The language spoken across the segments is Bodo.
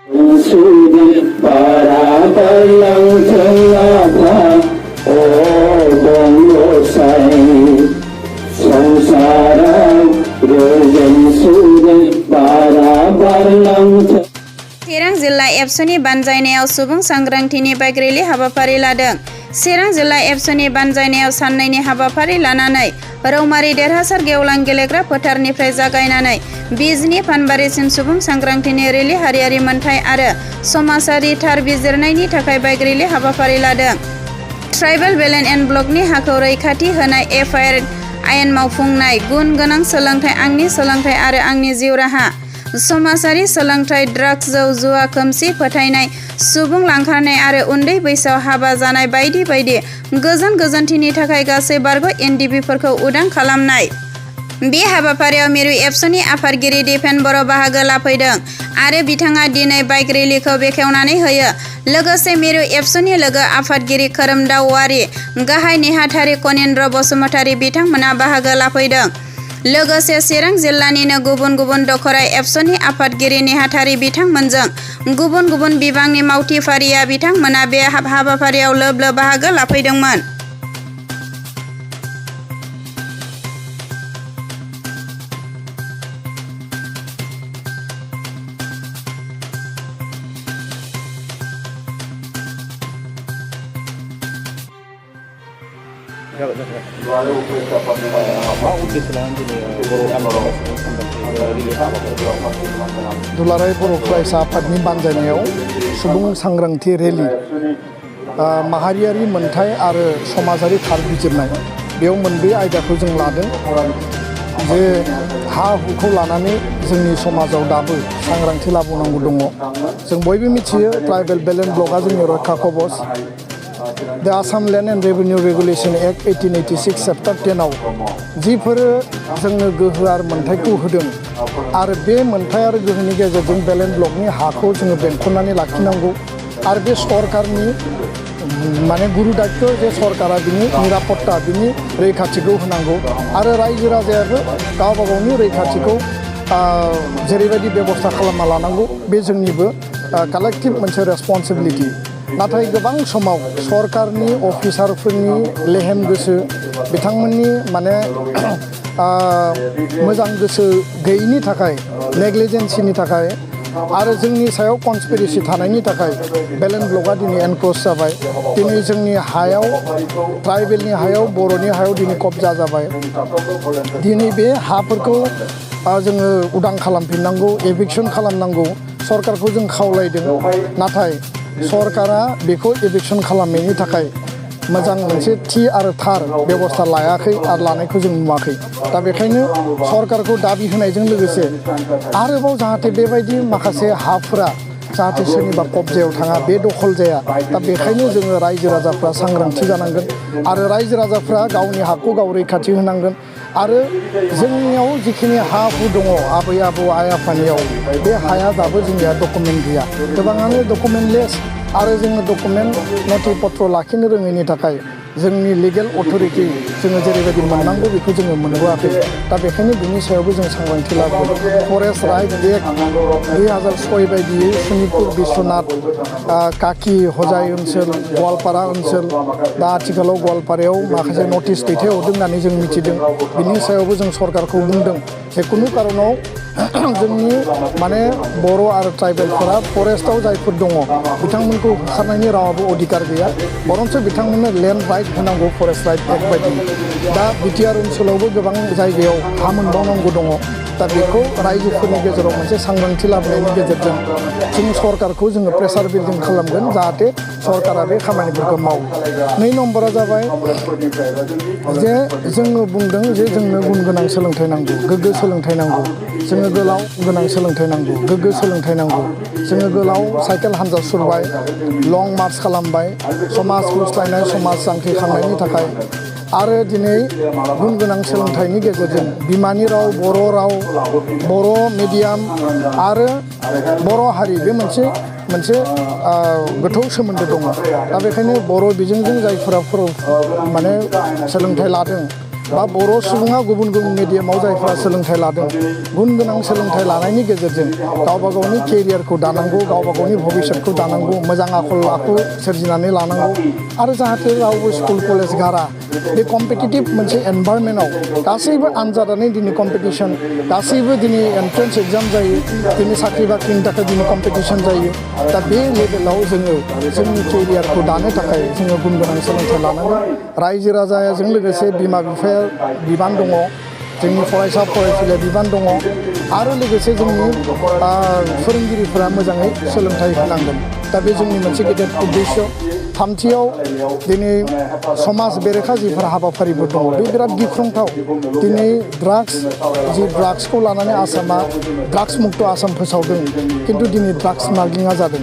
चिरां जिल्ला एबसुनि बानजायनायाव सुबुं सांग्रांथिनि बाइक रेलि हाबाफारि लादों। चिरां जिल्ला एबसुनि बानजायनायाव साननैनि हाबाफारि लानानै रौमारी देरहासार गेवलां गेलेग्रा फोथारनिफ्राय जागायनानै बिजनी फानबारिसिम सुबुं सांग्रांथिनि रेलि हारियारि मोनथाय आरो समाजारि थार बिजिरनायनि थाखाय बाइक रेलि हाबाफारि लादों। ट्राइबेल बेलेन्ड एन्ड ब्लकनि हाखौ रैखाथि होनाय एफआइआर आयेन मावफुंनाय, गुन गोनां सोलोंथाइ, आंनि सोलोंथाइ आरो आंनि जिउ राहा, समाजारि सोलोंथाइ, ड्राग्स, जौ जुवा, खोमसि फोथायनाय, सुबुं लांखारनाय आरो उन्दै बैसोआव हाबा जानाय बायदि बायदि गोजोनथिनि थाखाय गासै बारग' एनडिबिफोरखौ उदां खालामनाय। बे हाबाफारियाव मिरु एबसुनि आफादगिरि दिपेन बर' बाहागो लाफैदों आरो बिथाङा दिनै बाइक रेलिखौ बेखेवनानै होयो। लोगोसे मिरु एबसुनि लोगो आफादगिरि खोरोमदाव औवारी, गाहाय नेहाथारि कनिन्द्र बसुमतारी बिथांमोना बाहागो लाफैदों। लोगोसे चिरां जिल्लानिनो गुबुन गुबुन दखराय एबसुनि आफादगिरि नेहाथारि बिथांमोनजों गुबुन गुबुन बिबांनि मावथिफारिया बिथांमोना बे हाबाफारियाव लोब लोब बाहागो लाफैदोंमोन। दुलाराय बर' फरायसा आफादनि बानजायनायाव सुबुं सांग्रांथि रेलि, माहारियारि मोनथाय आरो समाजारि थार बिजिरनाय, बेयाव मोनब्रै आयदाखौ जों लादों। जे हा हुखौ लानानै जोंनि समाजाव दाबो सांग्रांथि लाबोनांगौ दङ। जों बयबो मिथियो ट्राइबेल बेलेन्ड ब्लकआ जोंनि रैखा कवच। द Assam land and revenue regulation act 1886 chapter 10 जिफोरो जोंनो गोहो आरो मोन्थायखौ होदों आरो बे मोन्थाय आरो गोहोनि गेजेरजों बेलेन्ड ब्लकनि हाखौ जोङो बेंखननानै लाखिनांगौ आरो बे सरकारनि गुरु दायित्व जे सरकारा बिनि निरापत्ता, बिनि रैखाथिखौ होनांगौ आरो रायजो राजायाबो गावबा गावनि रैखाथिखौ जेरैबायदि बेबस्था खालामना लानांगौ, बे जोंनिबो कालेक्टिभ मोनसे रेसपन्सिबिलिटि। नाथाय गोबां समाव सरकारनि अफिसारफोरनि लेहेम गोसो, बिथांमोननि मोजां गोसो गैयैनि थाखाय, नेग्लिजेन्सिनि थाखाय आरो जोंनि सायाव कनस्पिरेसि थानायनि थाखाय बेलेन्ड ब्लकआ दिनै एनक्ल'ज जाबाय। दिनै जोंनि हायाव, ट्राइबेलनि हायाव, बर'नि हायाव दिनै कब्जा जाबाय। दिनै बे हाफोरखौ जोङो उदां खालामफिननांगौ, एभिक्सन खालामनांगौ, सरकारखौ जों खावलायदों। नाथाय सरकारा बेखौ एभिक्सन खालामनायनि थाखाय मोजां मोनसे थि आरो थार बेबस्था लायाखै आरो लानायखौ जों नुवाखै। दा बेखायनो सरकारखौ दाबि होनायजों लोगोसे आरोबाव जाहाथे बेबायदि माखासे हाफोरा जाहाथे सोरनिबा कब्जायाव थाङा, बे दखल जाया। दा बेखायनो जोङो रायजो राजाफ्रा सांग्रांथि जानांगोन आरो रायजो राजाफ्रा गावनि हाखौ गाव रैखाथि होनांगोन। आरो जोंनियाव जिखिनि हा हु दङ आबै आबौ आइ आफानियाव, बे हाया दाबो जोंनिया डकुमेन्ट गैया। गोबाङानो डकुमेन्टलेस आरो जोङो डकुमेन्ट नथि पत्र लाखिनो रोङैनि थाखाय जोंनि लिगेल अथरिटि जोङो जेरैबायदि मोननांगौ बेखौ जोङो मोनबोआखै। दा बेखायनो बिनि सायावबो जों सांग्रांथि लाबोदों। फरेस्ट राइट एक्ट 2006 बायदियै सनितपुर, बिश्वनाथ, काकी, हजाय ओनसोल, गवालपारा ओनसोल, दा आथिखालाव गवालपारायाव माखासे नटिस दैथायहरदों होननानै जों मिथिदों। बिनि सायावबो जों सरकारखौ बुंदों जे कुनु कारनाव जोंनि बर' आरो ट्राइबेलफोरा फरेस्टआव जायफोर दङ बिथांमोनखौ होखारनायनि रावाबो अधिकार गैया, बरंसो बिथांमोननो लेन्ड राइट होनांगौ फरेस्ट राइट एक्ट बायदि। दा बिटिआर ओनसोलावबो गोबां जायगायाव हा मोनबावनांगौ दङ। दा बेखौ रायजोफोरनि गेजेराव मोनसे सांग्रांथि लाबोनायनि गेजेरजों जों सरकारखौ जोङो प्रेसार बिल्डिं खालामगोन जाहाथे सरकारा बे खामानिफोरखौ मावो। 2 नम्बरा जाबाय जे जोङो बुंदों जे जोंनो गुन गोनां सोलोंथाइ नांगौ, गोग्गो सोलोंथाइ नांगौ, जोङो गोलाव गोनां सोलोंथाइ नांगौ, गोग्गो सोलोंथाइ नांगौ। जोङो गोलाव साइकेल हान्जा सुरबाय, लं मार्च खालामबाय समाज गुस्लायनाय, समाज जांख्रिखांनायनि थाखाय। आरो दिनै गुन गोनां सोलोंथाइनि गेजेरजों बिमानि राव, बर' मिडियाम आरो बर' हारि, बे मोनसे गोथौ सोमोन्दो दङ। दा बेखायनो बर' बिजोंजों जायफोरा सोलोंथाइ लादों बा बर' सुबुङा गुबुन गुबुन मिडियामाव जायफ्रा सोलोंथाइ लादों गुन गोनां सोलोंथाइ लानायनि गेजेरजों गावबा गावनि केरियारखौ दानांगौ गावबा गावनि भबिष्यतखौ दानांगौ मोजां आखल आखु सोरजिनानै लानांगौ आरो जाहाथे रावबो स्कुल कलेज गारा बे कम्पिटिटिभ मोनसे एनभायरनमेन्टआव गासैबो आनजादानो दिनै कम्पिटिसन गासैबो दिनै एन्ट्रेन्स एग्जाम जायो दिनै साख्रि बाख्रिनि थाखाय दिनै कम्पिटिसन जायो दा बे लेभेलाव जोङो जोंनि केरियारखौ दानो थाखाय जोङो गुन गोनां सोलोंथाइ लानांगौ रायजो राजाजों लोगोसे बिमा बिफाया बिबान दङ जोंनि फरायसा फरायसुलिया बिबान दङ आरो लोगोसे जोंनि फोरोंगिरिफोरा मोजाङै सोलोंथाइ होनांगोन दा बे जोंनि मोनसे गेदेर उद्देश्य थामथियाव दिनै समाज बेरेखा जिफोर हाबाफारिफोर दङ बे बिराद गिख्रंथाव दिनै ड्राग्सखौ लानानै आसामा ड्राग्स मुक्त आसाम फोसावदों खिन्थु दिनै ड्राग्स स्मागलिंआ जादों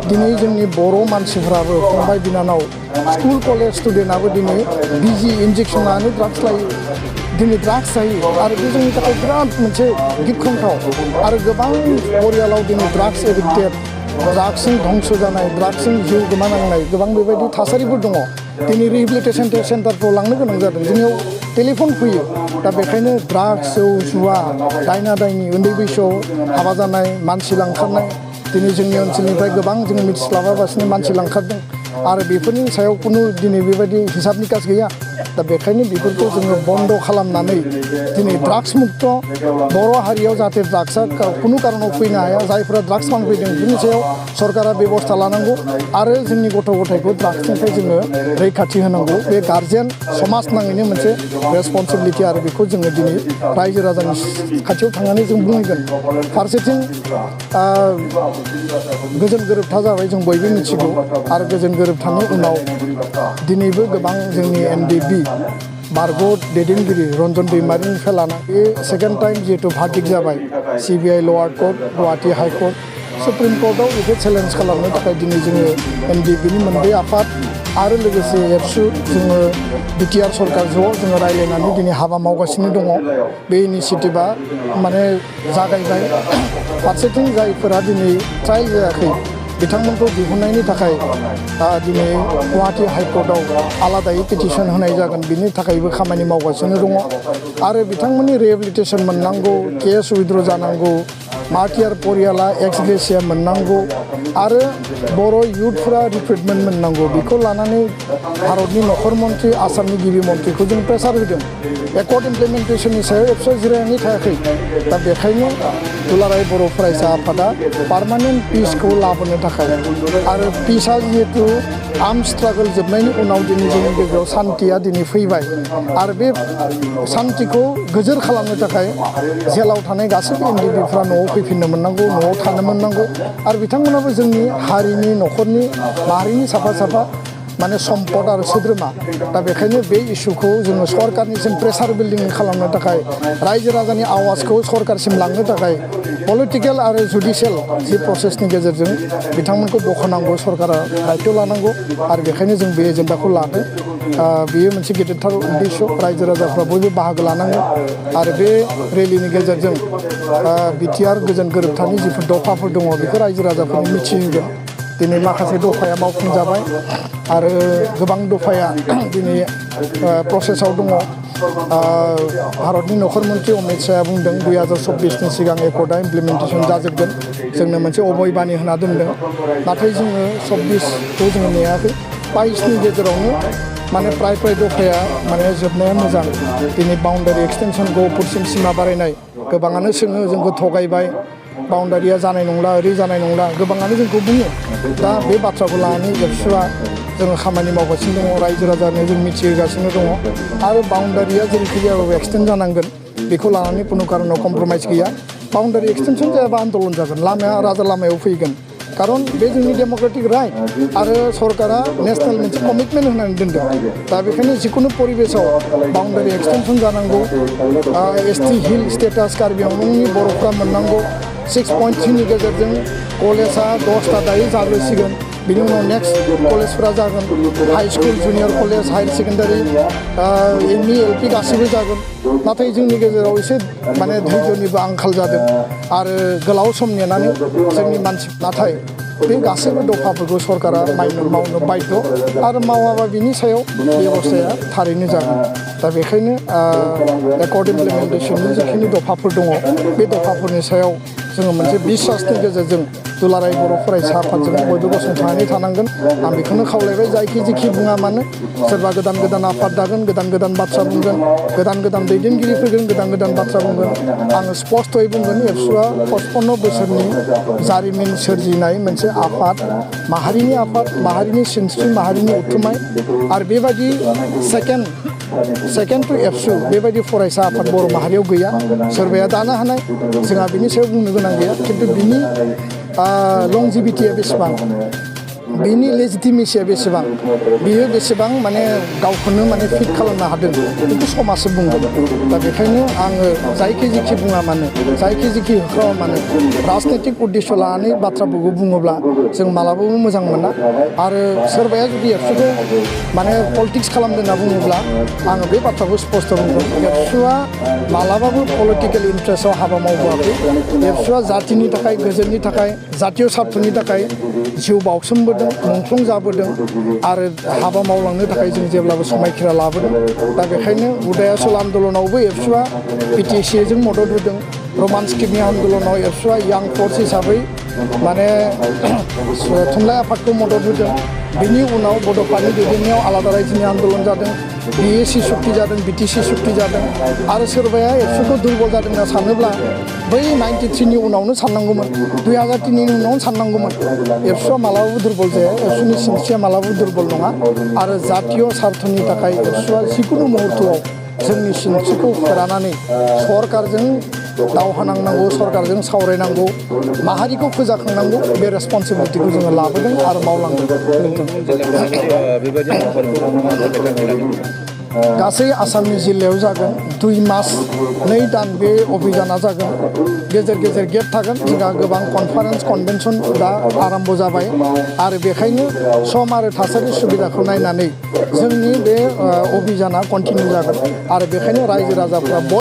दिनै जोंनि बर' मानसिफोराबो फंबाय बिनानाव स्कुल कलेज स्टुडेन्टआबो दिनै बिजि इन्जेक्सन लानानै ड्राग्स लायो दिनै ड्राग्स जायो आरो बे जोंनि थाखाय बिराद मोनसे गिख्रंथाव आरो गोबां परियालाव दिनै ड्राग्स एडिक्टेड ड्राग्सजों धंस जानाय ड्राग्सजों जिउ गोमानांनाय गोबां बेबायदि थासारिफोर दङ दिनै रिहेबिलिटेसन सेन्टारफ्राव लांनो गोनां जादों जोंनियाव टेलिफन फैयो दा बेखायनो ड्राग्स जौ जुवा दायना दायनि उन्दै बैसोआव हाबा जानाय मानसि लांखारनाय दिनै जोंनि ओनसोलनिफ्राय गोबां जोङो मिथिस्लाबाबासिनो मानसि लांखारदों आरो बेफोरनि सायाव खुनु दिनै बेबायदि हिसाब निकास गैया दा बेखायनो बेफोरखौ जोङो बन्द खालामनानै दिनै ड्राग्स मुक्त बर' हारियाव जाहाथे ड्राग्सआ खुनु कारनाव फैनो हाया जायफोरा ड्राग्स फानफैदों बिनि सायाव सरकारा बेबस्था लानांगौ आरो जोंनि गथ' गथायखौ ड्राग्सनिफ्राय जोङो रैखाथि होनांगौ बे गार्जेन समाज नाङैनो मोनसे रेसपन्सिबिलिटि आरो बेखौ जोङो दिनै रायजो राजानि खाथियाव थांनानै जों बुंगोन फारसेथिं गोजोन गोरोबथा जाबाय जों बयबो मिथिगौ आरो गोजोन गोरोबथानि उनाव दिनैबो गोबां जोंनि NDB बारग' दैदेनगिरि रन्जन दैमारिनिफ्राय लाना बे सेकेन्ड टाइम जिहेतु भार्डिक्ट जाबाय CBI लवार कर्ट गुवाहाटी हाइकर्ट सुप्रिम कर्टआव बेखौ चेलेन्ज खालामनो थाखाय दिनै जोङो NDBनि मोनब्रै आफाद आरो लोगोसे एबसु जोङो BTR सरकार जोङो रायज्लायनानै दिनै हाबा मावगासिनो दङ बे इनिसियेटिभआ माने जागायबाय फारसेथिं जायफोरा दिनै ट्रायल जायाखै बिथांमोनखौ दिहुननायनि थाखाय दिनै गुवाहाटी हाइकर्टआव आलादायै पिटिसन होनाय जागोन बिनि थाखायबो खामानि मावगासिनो दङ आरो बिथांमोननि रिहेबिलिटेसन मोननांगौ केस उइथड्र जानांगौ मार्टियार परियाला एक्स ग्रेसिया मोननांगौ आरो बर' इयुथफोरा रिक्रुटमेन्ट मोननांगौ बेखौ लानानै भारतनि नखर मन्त्रि आसामनि गिबि मन्थ्रिखौ जों प्रेसार होदों एकर्ड इमप्लिमेन्टेसननि सायाव एबसुआ जिरायनानै थायाखै दा बेखायनो दुलाराय बर' फरायसा आफादा पार्मानेन्ट पिसखौ लाबोनो थाखाय आरो पिसआ जिहेतु आर्म स्ट्रागल जोबनायनि उनाव दिनै जोंनि गेजेराव सान्थिया दिनै फैबाय आरो बे सान्थिखौ गोजोर खालामनो थाखाय जेलाव थानाय गासैबो NDBफ्रा न'आव फैफिननो मोननांगौ न'आव थानो मोननांगौ आरो बिथांमोनाबो जोंनि हारिनि न'खरनि माहारिनि साफा साफा माने सम्पद आरो सोद्रोमा दा बेखायनो बे इस्युखौ जोङो सरकारनिसिम प्रेसार बिल्डिं खालामनो थाखाय रायजो राजानि आवाजखौ सरकारसिम लांनो थाखाय पलिटिकेल आरो जुडिशियेल जि प्रसेसनि गेजेरजों बिथांमोनखौ दखनांगौ सरकारा दायित्व लानांगौ आरो बेखायनो जों बे एजेन्डाखौ लादों बेयो मोनसे गेदेरथार उद्देश्य रायजो राजाफ्रा बयबो बाहागो लानांगौ आरो बे रेलिनि गेजेरजों BTR गोजोन गोरोबथानि जिफोर दफाफोर दङ बेखौ रायजो राजाफोरनो मिथिहोगोन दिनै माखासे दफाया मावफुंजाबाय आरो गोबां दफाया दिनै प्रसेसआव दङ भारतनि नखर मन्त्रि अमित शाहआ बुंदों 2024नि सिगां एकर्डआ इमप्लिमेन्टेसन जाजोबगोन जोंनो मोनसे अबयबानि होना दोनदों नाथाय जोङो 24खौ जोङो नेयाखै 22नि गेजेरावनो माने प्राय दफाया माने जोबनाया मोजां दिनै बाउन्डारि एक्सटेनसन गहपुरसिम सिमा बारायनाय गोबाङानो सोङो जोंखौ थगायबाय बाउन्डारिया जानाय नंला ओरै जानाय नंला गोबाङानो जोंखौ बुङो दा बे बाथ्राखौ लानानै एबसुआ जोङो खामानि मावगासिनो दङ रायजो राजानो जों मिथिहोगासिनो दङ आरो बाउन्डारिया जेरैखि जायाबाबो एक्सटेन्ड जानांगोन बेखौ लानानै खुनु कारनाव कमप्रमाइज गैया बाउन्डारि एक्सटेनसन जायाबा आन्दलन जागोन लामाया राजा लामायाव फैगोन कारन बे जोंनि डेम'क्रेटिक राइट आरो सरकारा नेसनेल मोनसे कमिटमेन्ट होनानै दोनदों दा बेखायनो जिखुनु परिबेसाव बाउन्डारि एक्सटेनसन जानांगौ ST हिल स्टेटास कार्बि आंलंनि बर'फ्रा मोननांगौ 6.3नि गेजेरजों कलेजआ 10टा दायो जाग्रोसिगोन बिनि उनाव नेक्स्ट कलेजफोरा जागोन high school junior college higher secondary ME LP गासैबो जागोन नाथाय जोंनि गेजेराव एसे माने धैर्यनिबो आंखाल जादों आरो गोलाव सम नेनानै जोंनि मानसि नाथाय बे गासैबो दफाफोरखौ सरकारा मावनो बाध्य आरो मावाबा बिनि सायाव बेबस्थाया थारैनो जागोन। दा बेखायनो एकर्ड इमप्लिमेन्टेसननि जिखिनि दफाफोर दङ बे दफाफोरनि सायाव जोङो मोनसे बिसासनि गेजेरजों दुलाराय बर' फरायसा आफादजों बयबो गसंथानानै थानांगोन। आं बेखौनो खावलायबाय जायखि जिखि बुङा मानो सोरबा गोदान गोदान आफाद दागोन, गोदान गोदान बाथ्रा बुंगोन, गोदान गोदान दैदेनगिरि फैगोन, गोदान गोदान बाथ्रा बुंगोन। आङो स्पष्टयै बुंगोन एबसुआ 55 बोसोरनि जारिमिन सोरजिनाय मोनसे आफाद, माहारिनि आफाद, माहारिनि सिनस्रि, माहारिनि उथुमाय आरो बेबायदि सेकेन्ड टु एबसु बेबायदि फरायसा आफाद बर' माहारियाव गैया। सोरबाया दानो हानाय, जोंहा बिनि सायाव बुंनो गोनां गैया, खिन्थु बिनि लंजिभिटिया बेसेबां, बिनि लेजिटिमेसिया बेसेबां, बियो बेसेबां माने गावखौनो माने फिट खालामनो हादों बेखौ समाजसो बुंगोन। दा बेखायनो आङो जायखि जिखि बुङा मानो, जायखि जिखि होख्रावा मानो राजनितिक उद्देश्य लानानै बाथ्राफोरखौ बुङोब्ला जों मालाबाबो मोजां मोना। आरो सोरबाया जुदि एबसुखौ माने पलिटिक्स खालामदों होनना बुङोब्ला आङो बे बाथ्राखौ स्पष्ट बुंगोन। एबसुआ मालाबाबो पलिटिकेल इन्ट्रेस्टआव हाबा मावबोआखै। एबसुआ जातिनि थाखाय, गोजोननि थाखाय, जातीय स्वार्थनि थाखाय जिउ बाउसोमबोदों, मुंख्लं जाबोदों आरो हाबा मावलांनो थाखाय जों जेब्लाबो समायखिरा लाबोदों। दा बेखायनो उदयाचल आन्दलनावबो एबसुआ पिटिसिजों मदद होदों। रमान स्क्रिप्टनि आन्दलनाव एबसुआ यां फर्स हिसाबै माने थुनलाइ आफादखौ मदद होदों। बिनि उनाव बड'फानि दैदेननायाव आलादा रायजोनि आन्दलन जादों, बिएसि सुक्ति जादों, बिटिसि सुक्ति जादों। आरो सोरबाया एबसुखौ दुर्बल जादों होनना सानोब्ला बै 93नि उनावनो साननांगौमोन, 2003नि उनावनो साननांगौमोन। एबसुआ मालाबाबो दुर्बल जाया, एबसुनि सिनस्रिया मालाबाबो दुर्बल नङा। आरो जातीय स्वार्थनि थाखाय एबसुआ जिकुनु मुहुर्तआव जोंनि सिनस्रिखौ फोरानानै सरकारजों दावहा नांनांगौ, सरकारजों सावरायनांगौ, माहारिखौ फोजाखांनांगौ, बे रेसपन्सिबिलिटिखौ जोङो लाबोदों आरो मावलांदों। गासै आसामनि जिल्लायाव जागोन 2 मास 2 दान बे अभियाना जागोन। गेजेर गेजेर गेप थागोन। जोंहा गोबां कनफारेन्स कनभेनसन दा आरम्भ जाबाय आरो बेखायनो सम आरो थासारि सुबिदाखौ नायनानै जोंनि बे अभियाना कन्टिनिउ जागोन। आरो बेखायनो रायजो राजाफ्रा